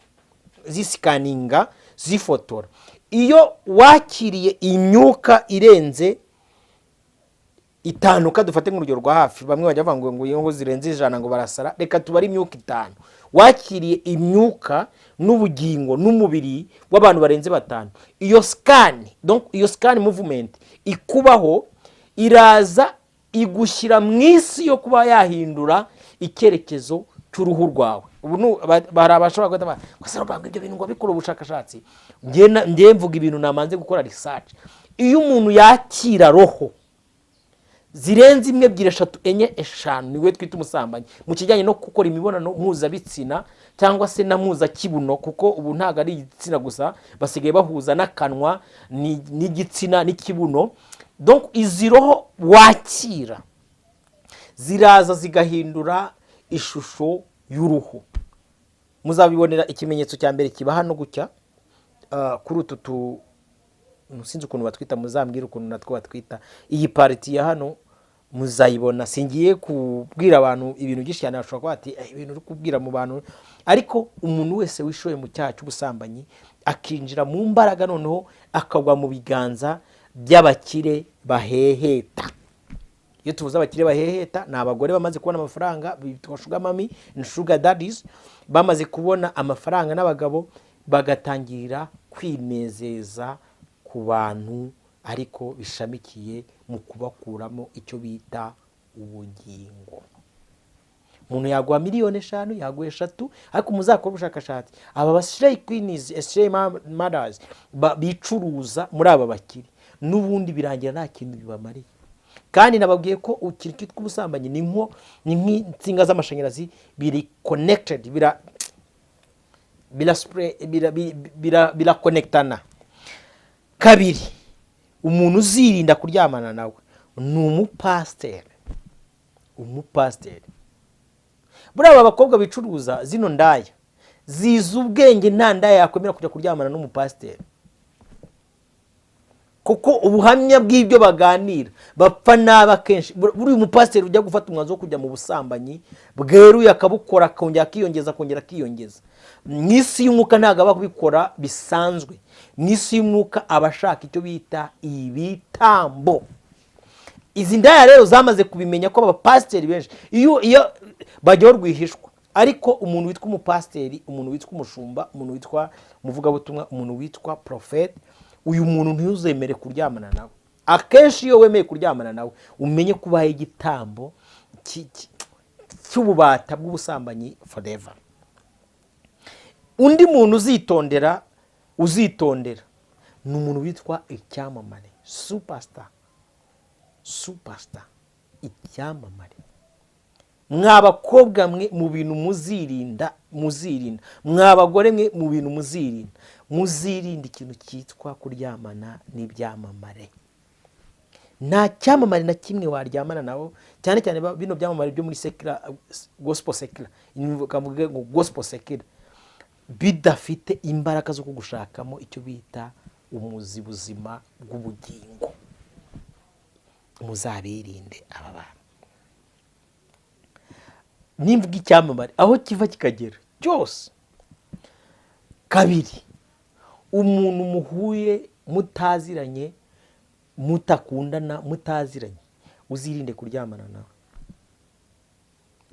zisikaninga, zifotora. Iyo wakiriye imyuka irenze 5, dufate nk'urugero rwa hafi, bamwe bajya bavuga ngo iyo ngo zirenze 100 ngo barasara, reka tubare imyuka 5. Wakiriye imyuka n'ubugingo n'umubiri w'abantu barenze batanu, iyo scan, donc iyo scan movement ikubaho, iraza igushyira mu isi yo kuba yahindura icyerekezo cy'uruhu rwawe. Ubu hari abashobora guhita bavuga ngo se Robert, ngo ibyo bintu ngo bikora ubushakashatsi. Njye mvuga ibintu namanze gukora research. Iyo umuntu yakira roho zirenze imwe, ebyiri, eshatu, enye, eshanu, niwe twita umusambanyi mu kijyanye no gukora imibonano mpuzabitsina cyangwa se na mpuzakibuno, kuko ubu ntabwo ari igitsina gusa, basigaye bahuza n'akanwa n'igitsina n'ikibuno. Donc izi roho wakira ziraza zigahindura ishusho y'uruhu. Muzabibonera ikimenyetso cya mbere kiba hano gutya, kuri utu tu, sinzi ukuntu batwita, muzambwire ukuntu natwo batwita. Iyi partie ya hano muzayibona. Singiye kubwira abantu ibintu byinshi cyane, bashobora kuba bati: "Eh, ibintu uri kubwira mu bantu." Ariko umuntu wese wishoye mu cyaha cy'ubusambanyi, akinjira mu mbaraga, noneho akagwa mu biganza by'abakire baheheta. Iyo tuvuze abakire baheheta, ni abagore bamaze kubona amafaranga bitwa sugar mummy na sugar daddies, bamaze kubona amafaranga n'abagabo, bagatangira kwinezeza ku bantu, ariko bishamikiye mu kubakuramo icyo bita ubugingo. Umuntu yaguha miliyoni 5, yaguha 3, ariko muzakora ubushakashatsi, aba ba slay queens, slay mothers bicuruza muri aba bakire, n'ubundi birangira nta kintu bibamariye. Kandi nababwiye ko ikintu cyitwa ubusambanyi ni nk'insinga z'amashanyarazi, biri connected, birakonektana. Kabiri, umuntu uzirinda kuryamana nawe ni umupasiteri. Umupasiteri, buriya aba bakobwa bicuruza, zino ndaya zizi ubwenge. Nta ndaya yakwemera kujya kuryamana n'umupasiteri, kuko ubuhamya bw'ibyo baganira bapfa nabi akenshi. Buriya umupasiteri ujya gufata umwanzuro wo kujya mu busambanyi bweruye, akabukora, akongera akiyongeza, akongera akiyongeza, mu isi y'umwuka ntabwo aba abikora bisanzwe. Mu isi y'umwuka aba ashaka icyo bita ibitambo. Izi ndaya rero zamaze kubimenya ko abapasiteri benshi iyo bajyaho rwihishwa. Ariko umuntu witwa umupasiteri, umuntu witwa umushumba, umuntu witwa umuvugabutumwa, umuntu witwa porofeti, uyu muntu ntuzemere kuryamana nawe. Akenshi iyo wemeye kuryamana nawe, umenye ko ubaye igitambo cy'ububata bw'ubusambanyi forever. Undi muntu uzitondera ni umuntu witwa icyamamare, superstar, superstar, icyamamare. Mwa bakobwa mwe, mu bintu muzirinda, muzirinda, mwa bagore mwe, mu bintu muzirinda, muzirinda ikintu cyitwa kuryamana n'ibyamamare. Nta cyamamare na kimwe waryamana nabo, cyane cyane bino byamamare byo muri secular gospel, secular, kavuge ngo gospel secular, bidafite imbaraga zo kugushakamo icyo bita umuzi buzima bw'ubugingo. Muzabirinde aba bantu. Nimvuga icyamamare, aho kiva kikagera cyose. Kabiri, umuntu muhuye mutaziranye, mutakundana, mutaziranye, uzirinde kuryamana nawe.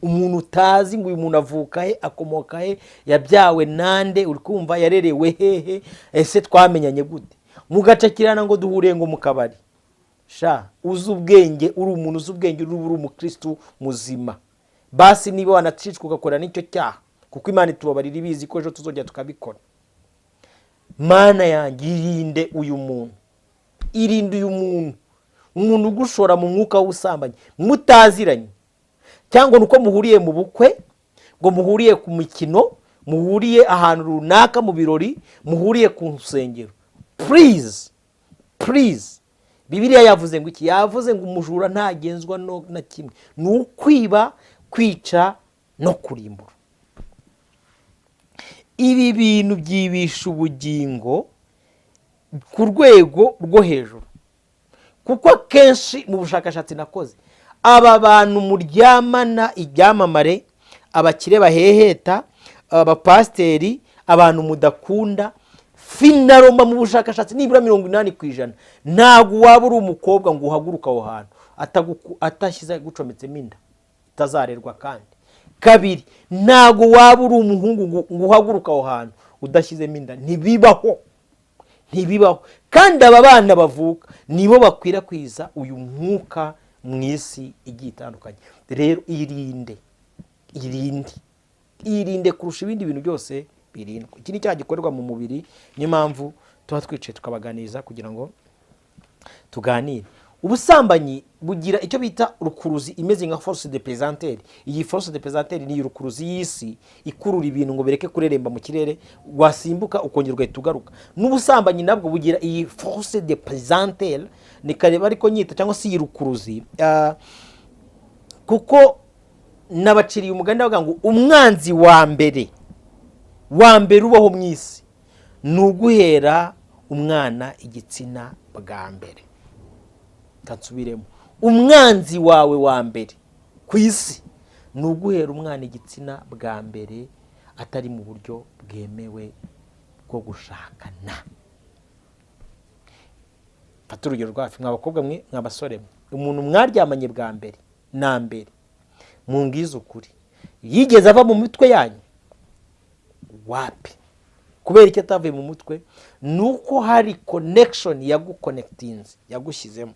Umuntu utazi ngo uyu muntu avuka he, akomoka he, yabyawe nande, uri kumva, yarerewe hehe, ese twamenyanye gute? Mugacakirana ngo duhuriye ngo mu kabari. Sha, uzi ubwenge, uri umuntu uzi ubwenge, uri umukristu muzima, basi niba wanacicwa ugakora n'icyo cyaha, kuko Imana itubabarira ibizi ko ejo tuzongera tukabikora. Mana yanjye, irinde uyu muntu, irinde uyu muntu, umuntu ugushora mu mwuka w'ubusambanyi mutaziranye, cyangwa ni uko muhuriye mu bukwe, ngo muhuriye ku mikino, muhuriye ahantu runaka mu birori, muhuriye ku nsengero. Please, please, Bibiliya yavuze ngo iki? Yavuze ngo umujura ntagenzwa no na kimwe, ni ukwiba, kwica no kurimbura. Ibi bintu byibisha ubugingo ku rwego rwo hejuru, kuko akenshi mu bushakashatsi nakoze, aba bantu muryamana, ibyamamare, abakire baheheta, abapasiteri, abantu mudakunda, finalement mu bushakashatsi nibura 80%, ntabwo waba uri umukobwa ngo uhaguruke aho hantu atashyize gucometsemo inda itazarerwa. Kandi kabiri, ntabwo waba uri umuhungu ngo uhaguruke aho hantu udashyizemo inda. Ntibibaho, ntibibaho. Kandi aba bana bavuka nibo bakwirakwiza uyu mwuka mu isi igiye itandukanye. Rero irinde, irinde, irinde kurusha ibindi bintu byose birindwa. Iki ni icyaha gikorerwa mu mubiri. Niyo mpamvu tuba twicaye tukabaganiriza kugira ngo tuganire. Ubusambanyi bugira icyo bita rukuruzi imeze nka force de pesanteur. Iyi force de pesanteur ni rukuruzi y'isi ikurura ibintu ngo bireke kureremba mu kirere, wasimbuka ukongera ugahita ugaruka. N'ubusambanyi nabwo bugira iyi force de pesanteur, ni kareba ariko nyita, cyangwa se iyi rukuruzi. Kuko nabaciriye umugani bavuga ngo umwanzi wa mbere wa mbere ubaho mu isi ni uguhera umwana igitsina bwa mbere. Kansubiremo: umwanzi wawe wa mbere ku isi ni uguhera umwana igitsina bwa mbere atari mu buryo bwemewe bwo gushakana. Fata urugero rwacu, mwa bakobwa mwe, mwa basore mwe, umuntu mwaryamanye bwa mbere na mbere, mumbwize ukuri, yigeze ava mu mitwe yanyu? Wapi. Kubera icyo atavuye mu mutwe ni uko hari connection yaguconnectinze, yagushyizemo.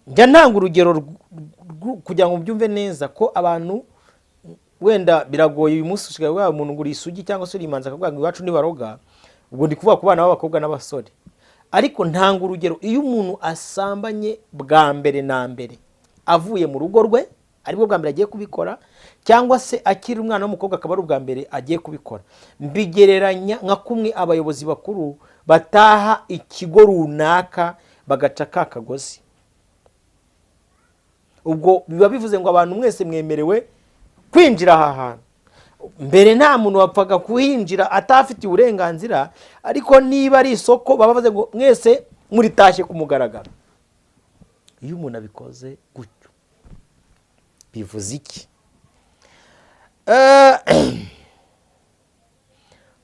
Njya ntanga urugero kugira ngo mubyumve neza ko abantu wenda biragoye. Uyu munsi usigaye waba umuntu ngo uri isugi cyangwa se uri imanzi, akavuga ngo iwacu ntibaroga. Ubwo ndi kuvuga ku bana b'abakobwa n'abasore, ariko ntanga urugero: iyo umuntu asambanye bwa mbere na mbere avuye mu rugo rwe, aribwo bwa mbere agiye kubikora, cyangwa se akiri umwana w'umukobwa akaba ari ubwa mbere agiye kubikora, mbigereranya nka kumwe abayobozi bakuru bataha ikigo runaka bagaca ka kagozi. Ubwo biba bivuze ngo abantu mwese mwemerewe kwinjira aha hantu. Mbere nta muntu wapfaga kuhinjira atafitiye uburenganzira, ariko niba ari isoko baba bavuze ngo mwese muritashye ku mugaragaro. Iyo umuntu abikoze gutyo bivuze iki?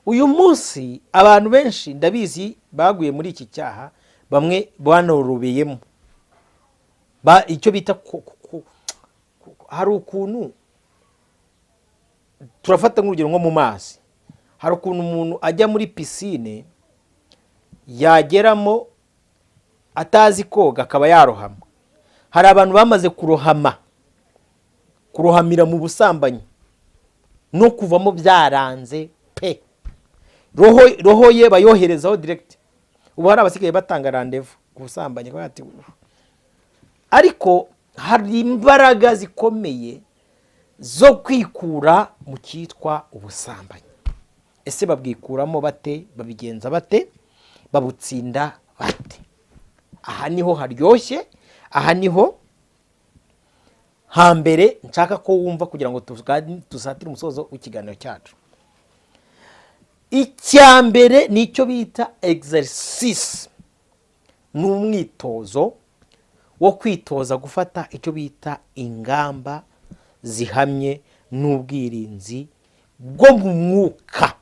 Uyu munsi abantu benshi ndabizi baguye muri iki cyaha, bamwe banorobeyemo. Icyo bita hari ukuntu turafata nk'urugero nko mu mazi, hari ukuntu umuntu ajya muri piscine, yageramo atazi koga akaba yarohama. Hari abantu bamaze kurohama, kurohamira mu busambanyi, no kuvamo byaranze pe. Roho ye bayoherezaho direct. Ubu hari abasigaye batanga rendez-vous ku busambanyi, bakavuga ati, ariko hari imbaraga zikomeye zo kwikura mu cyitwa ubusambanyi. Ese babwikuramo bate? Babigenza bate? Babutsinda bate? Aha niho haryoshye, aha niho hambere nshaka ko wumva kugira ngo dusatire umusozo w'ikiganiro cyacu. Icya mbere ni icyo bita exercice, ni umwitozo wo kwitoza gufata icyo bita ingamba zihamye n'ubwirinzi bwo mu mwuka.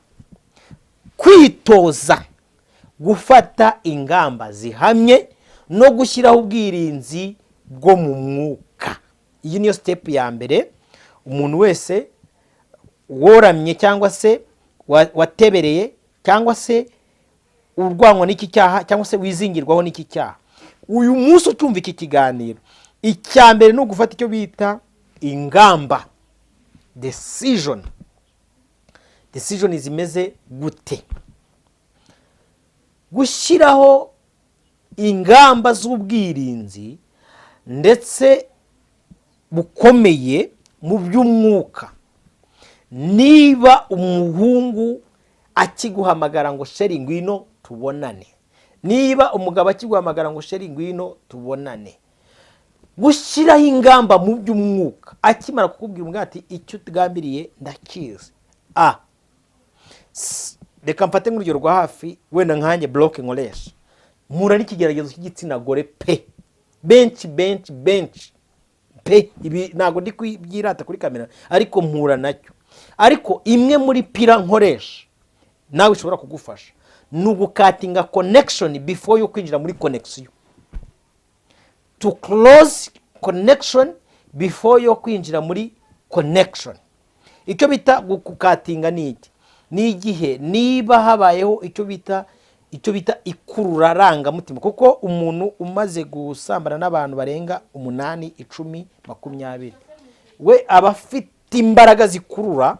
Kwitoza gufata ingamba zihamye no gushyiraho ubwirinzi bwo mu mwuka, iyi niyo step ya mbere. Umuntu wese woramye cyangwa se Watebereye cyangwa se urwanywa n'iki cyaha, cyangwa se wizingirwaho n'iki cyaha, uyu munsi utumva iki kiganiro, icya mbere ni ugufata icyo bita ingamba, decision. Decision zimeze gute? Gushyiraho ingamba z'ubwirinzi ndetse bukomeye mu by'umwuka. Niba umuhungu akiguhamagara ngo "Chéri, ngwino tubonane," niba umugabo akiguhamagara ngo "Chéri, ngwino tubonane," gushyiraho ingamba mu by'umwuka. Akimara kukubwira umwaka ati "Icyo utugambiriye ndakizi." Reka mfate nk'urugero rwa hafi, wenda nkanjye block nkoresha, mpura n'ikigeragezo cy'igitsina gore pe, benshi benshi benshi pe. Ibi ntabwo ndi kubyirata kuri kamera, ariko mpura nacyo. Ariko imwe muri pillar nkoresha nawe ishobora kugufasha ni ugukatinga connection before yo kwinjira muri connection, to close connection before yo kwinjira muri connection. Icyo bita gukatinga ni iki? Ni igihe niba habayeho icyo bita ikurura rangamutima, kuko umuntu umaze gusambana n'abantu barenga 8, 10, 20, we aba afite imbaraga zikurura,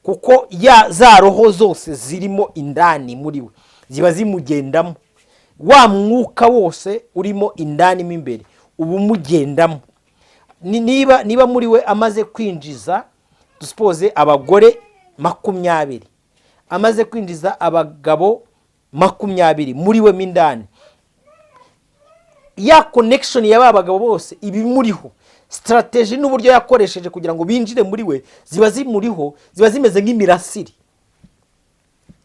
kuko ya za roho zose zirimo indani muri we ziba zimugendamo. Wa mwuka wose urimo indani mo imbere uba umugendamo. Niba muri we amaze kwinjiza, dusipoze, abagore 20, amaze kwinjiza abagabo 20 muri we mo indani, ya connection ya ba bagabo bose iba imuriho. Strategy n'uburyo yakoresheje kugira ngo binjire muri we ziba zimuriho, ziba zimeze nk'imirasire,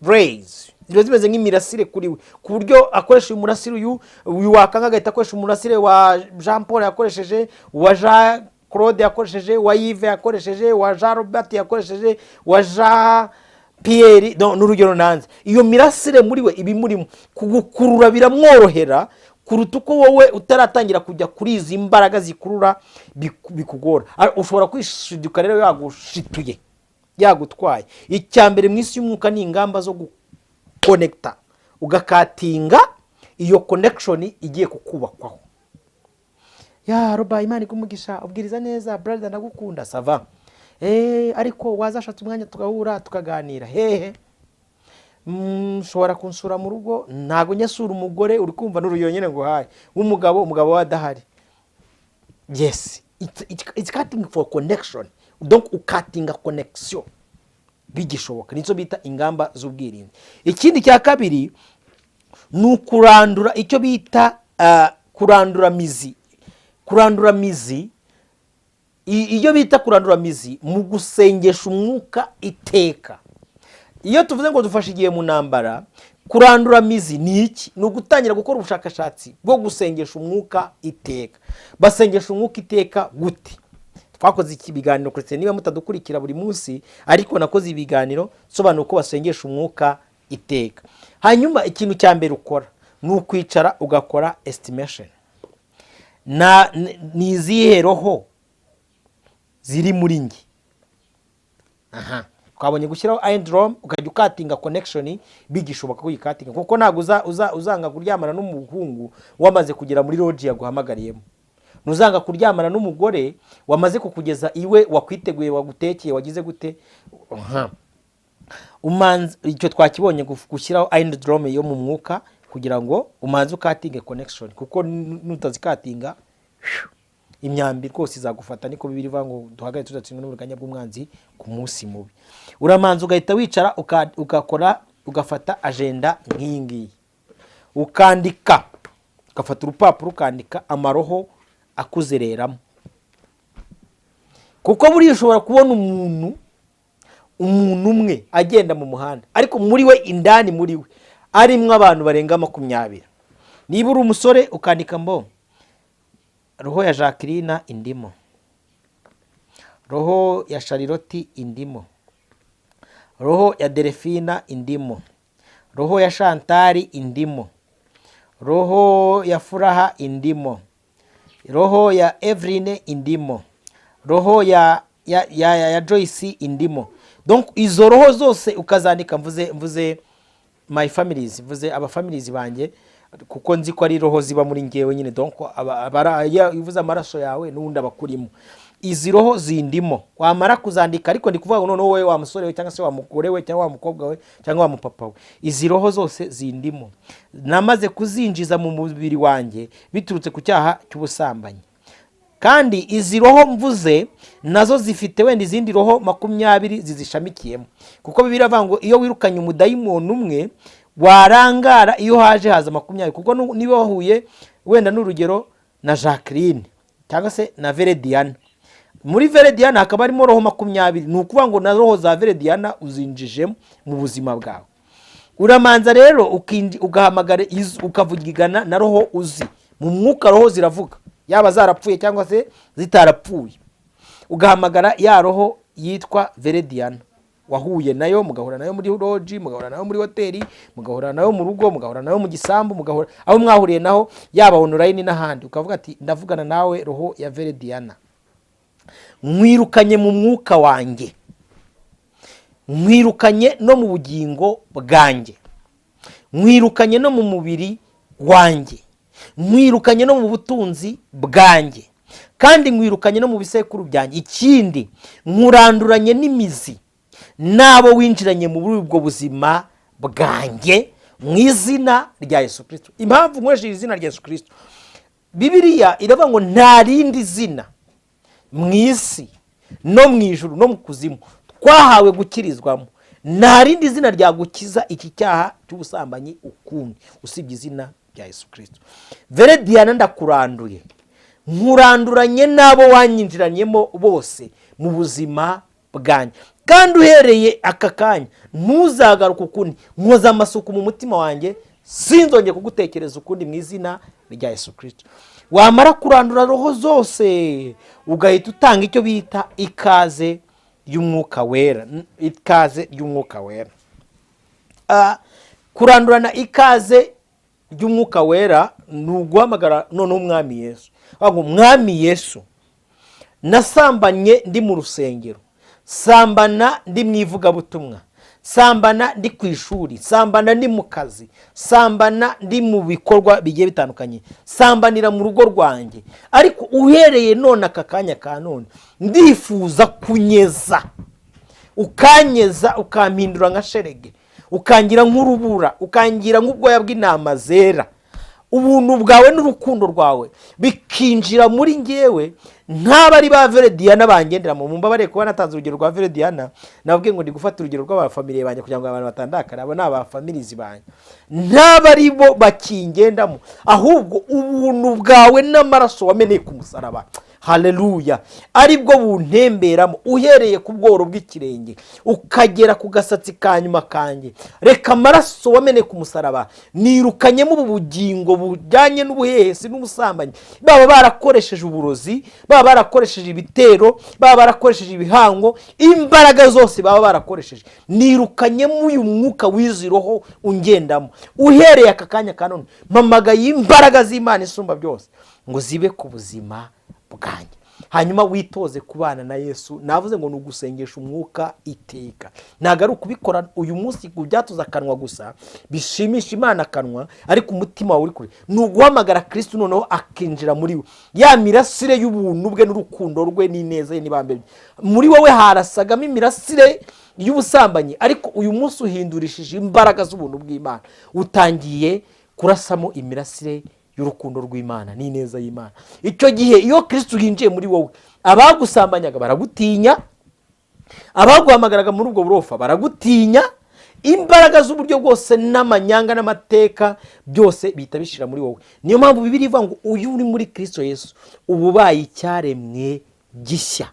rays, ziba zimeze nk'imirasire kuri we, ku buryo akoresha uyu murasire, uyu wakanga agahita akoresha umurasire wa Jean Paul yakoresheje, uwa Jean Claude yakoresheje, uwa Yves yakoresheje, uwa Jean Robert yakoresheje, uwa Jean Pierre. No, n'urugero nanze. Iyo mirasire muri we iba imurimo, kugukurura biramworohera kuruta uko wowe utaratangira kujya kuri izi mbaraga zikurura bikugora. Ushobora kwishiduka rero yagushituye, yagutwaye. Icya mbere mu isi y'umwuka ni ingamba zo gukonekita, ugakatinga iyo connection igiye kukubakwaho. Ya roba, Imana igumugisha, ubwiriza neza brother, ndagukunda, ça va. Ariko wazashatse umwanya tugahura tukaganira hehe? Ushobora kunsura mu rugo, ntabwo njya sura umugore, uri kumva, n'urugero nyine ngo haye w'umugabo, umugabo we adahari. Yes, it's cutting for connection, donc ukatinga connection bigishoboka, nicyo bita ingamba z'ubwirinzi. Ikindi cya kabiri ni ukurandura icyo bita kurandura mizi. Kurandura mizi, iyo bita kurandura mizi mu gusengesha umwuka iteka. Iyo tuvuze ngo dufashe igihe mu ntambara, kurandura mizi ni iki? Ni ugutangira gukora ubushakashatsi bwo gusengesha umwuka iteka. Basengesha umwuka iteka gute? Twakoze iki biganiro kuretse niba mutadukurikira buri munsi, ariko nakoze ibiganiro nsobanura uko basengesha umwuka iteka. Hanyuma ikintu cya mbere ukora ni ukwicara ugakora estimation. Ni izihe roho ziri muri njye? Aha twabonye gushyiraho iron dome, ukajya ukatinga connection bigishoboka ko uyikatinga, kuko ntabwo uzanga kuryamana n'umuhungu wamaze kugera muri lodge yaguhamagariyemo, ntuzanga kuryamana n'umugore wamaze kukugeza iwe, wakwiteguye, wagutekeye, wagize gute. Aha. Umanza icyo twakibonye, gushyiraho iron dome yo mu mwuka kugira ngo umanze ukatinge connection, kuko nutazikatinga imyambi rwose izagufata. Niko Bibiliya ivuga ngo duhagarare tudatsindwa n'uburiganya bw'umwanzi ku munsi mubi. Uramanza ugahita wicara ugakora, ugafata agenda nk'iyi ngiyi, ukandika, ugafata urupapuro ukandika amaroho akuzereramo, kuko buriya ushobora kubona umuntu umwe agenda mu muhanda, ariko muri we indani muri we arimwo abantu barenga 20. Niba uri umusore ukandika mbo roho ya Jacqueline indimo, roho ya Charlotte indimo, roho ya Delphina indimo, roho ya Chantal indimo, roho ya Furaha indimo, roho ya Eveline indimo, roho ya Joyce indimo. Donc izo roho zose ukazandika. Mvuze my families, mvuze abafamilies banjye, kuko nzi ko ari roho ziba muri ngewe nyine. Donc iyo uvuze amaraso yawe n'ubundi aba akurimo. Izi roho zindimo, wamara kuzandika, ariko ndi kuvuga ngo noneho wowe wa musore we, cyangwa se wa mugore we, cyangwa wa mukobwa we, cyangwa wa mupapa we, izi roho zose zindimo namaze kuzinjiza mu mubiri wanjye biturutse ku cyaha cy'ubusambanyi. Kandi izi roho mvuze nazo zifite wenda izindi roho 20 zizishamikiyemo, kuko Bibiliya iravuga ngo iyo wirukanye umudayimoni umwe warangara, iyo haje haza 20. Kuko niba wahuye wenda n'urugero na Jacqueline cyangwa se na Verediana, muri Verediana hakaba harimo roho 20, ni ukuvuga ngo na roho za Verediana uzinjijemo mu buzima bwawe. Uramanza rero ugahamagara ukavugana na roho uzi mu mwuka. Roho ziravuga, yaba zarapfuye cyangwa se zitarapfuye. Ugahamagara ya roho yitwa Verediana wahuye nayo, mugahura nayo muri lodge, mugahura nayo muri hoteli, mugahura nayo mu rugo, mugahura nayo mu gisambu, mugahura aho mwahuriye naho, yaba online n'ahandi. Ukavuga ati: "Ndavugana nawe roho ya Verediana, nkwirukanye mu mwuka wanjye, nkwirukanye no mu bugingo bwanjye, nkwirukanye no mu mubiri wanjye, nkwirukanye no mu butunzi bwanjye, kandi nkwirukanye no mu bisekuru byanjye. Ikindi, nkuranduranye n'imizi n'abo winjiranye muri ubwo buzima bwanjye mu izina rya Yesu Kirisito." Impamvu nkoresheje izina rya Yesu Kirisito, Bibiliya iravuga ngo nta rindi zina mu isi no mu ijuru no mu kuzimu twahawe gukirizwamo. Nta rindi zina ryagukiza iki cyaha cy'ubusambanyi ukundi usibye izina rya Yesu Kirisito. Verediana, ndakuranduye, nkuranduranye n'abo wanyinjiranyemo bose mu buzima bwanjye, kandi uhereye aka kanya ntuzagaruke ukundi. Nkoza amasuku mu mutima wanjye, sinzongere kugutekereza ukundi mu izina rya Yesu Kirisito. Wamara kurandura roho zose, ugahita utanga icyo bita ikaze y'Umwuka Wera. Ikaze y'Umwuka Wera. Kurandurana ikaze ry'Umwuka Wera ni uguhamagara noneho Umwami Yesu. Bavuga ngo: "Umwami Yesu, nasambanye ndi mu rusengero, sambana ndi mu ivugabutumwa, sambana ndi ku ishuri, sambana ndi mu kazi, sambana ndi mu bikorwa bigiye bitandukanye, sambanira mu rugo rwanjye. Ariko uhereye none, aka kanya ka none, ndifuza kunyeza, ukanyeza, ukampindura nka sherege, ukangira nk'urubura, ukangira nk'ubwoya bw'intama zera. Ubuntu bwawe n'urukundo rwawe bikinjira muri ngewe, ntaba ari ba Verediyana bangendera mu mbabare." Kuba natanze urugero rwa Verediyana, nababwiye ngo ndi gufata urugero rw'abafamiliye banjye kugira ngo abantu batandakara. Abo ni abafamilizi banjye. Ntaba ari bo bakingendamo, ahubwo ubuntu bwawe n'amaraso wameneye ku musaraba, haleluya, aribwo buntemberamo, uhereye ku bworo bw'ikirenge ukagera ku gasatsi ka nyuma kanjye. Reka amaraso wameneye ku musaraba, nirukanyemo ubu bugingo bujyanye n'ubuhehesi n'ubusambanyi. Baba barakoresheje uburozi, baba barakoresheje ibitero, baba barakoresheje ibihango, imbaraga zose baba barakoresheje, nirukanyemo uyu mwuka w'izi roho ungendamo. Uhereye aka kanya ka none, mpamagaye imbaraga z'Imana isumba byose ngo zibe ku buzima bwanjye." Hanyuma witoze kubana na Yesu. Navuze ngo ni ugusengesha Umwuka iteka, ntabwo ari ukubikora uyu munsi ngo byatuze akanwa gusa, bishimisha Imana akanwa, ariko umutima wawe uri kure. Ni uguhamagara Kirisitu noneho akinjira muri we, ya mirasire y'ubuntu bwe n'urukundo rwe n'ineza ye n'ibambe bye. Muri wowe harasagamo imirasire y'ubusambanyi, ariko uyu munsi uhindurishije imbaraga z'ubuntu bw'Imana, utangiye kurasamo imirasire y'urukundo rw'Imana n'ineza y'Imana. Icyo gihe iyo Kirisitu yinjiye muri wowe, abagusambanyaga baragutinya, abaguhamagaraga muri ubwo burofa baragutinya, imbaraga z'uburyo bwose n'amanyanga n'amateka byose bihita bishira muri wowe. Niyo mpamvu Bibiliya ivuga ngo uyu uri muri Kirisito Yesu uba ubaye icyaremwe gishya.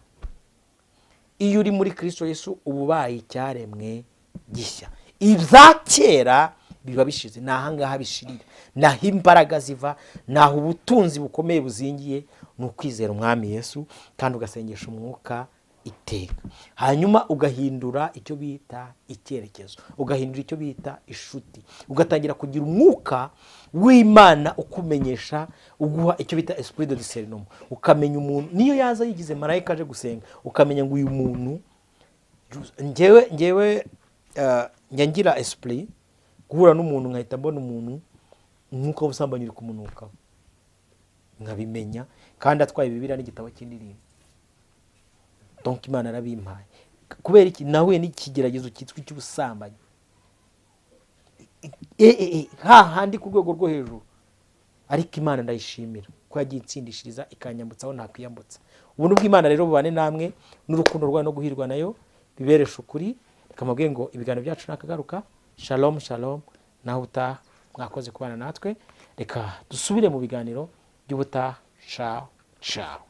Iyo uri muri Kirisito Yesu uba ubaye icyaremwe gishya, ibya kera biba bishize. Ni ahangaha bishirira, ni aho imbaraga ziva, ni aho ubutunzi bukomeye buzingiye. Ni ukwizera Umwami Yesu kandi ugasengesha Umwuka iteka, hanyuma ugahindura icyo bita icyerekezo, ugahindura icyo bita inshuti, ugatangira kugira Umwuka w'Imana ukumenyesha, uguha icyo bita esprit de discernement, ukamenya umuntu niyo yaza yigize marayika aje gusenga, ukamenya ngo uyu muntu Njyewe njya ngira esprit guhura n'umuntu, nkahita mbona umuntu umwuka w'ubusambanyi uri kumunukaho, nkabimenya, kandi atwaye Bibiliya n'igitabo cy'indirimbo. Donc Imana yarabimpaye. Kubera iki? Nahuye n'ikigeragezo cyitwa icy'ubusambanyi hahandi ku rwego rwo hejuru, ariko Imana ndayishimira ko yagiye insindishiriza, ikanyambutsa aho nakwiyambutsa. Ubuntu bw'Imana rero bubane namwe, n'urukundo rwayo no guhirwa nayo biberesha ukuri. Reka mbabwire ngo ibiganiro byacu nakagaruka. Shalom, shalom, naho utaha. Mwakoze kubana natwe. Reka dusubire mu biganiro by'ubutaha. Ciao, ciao.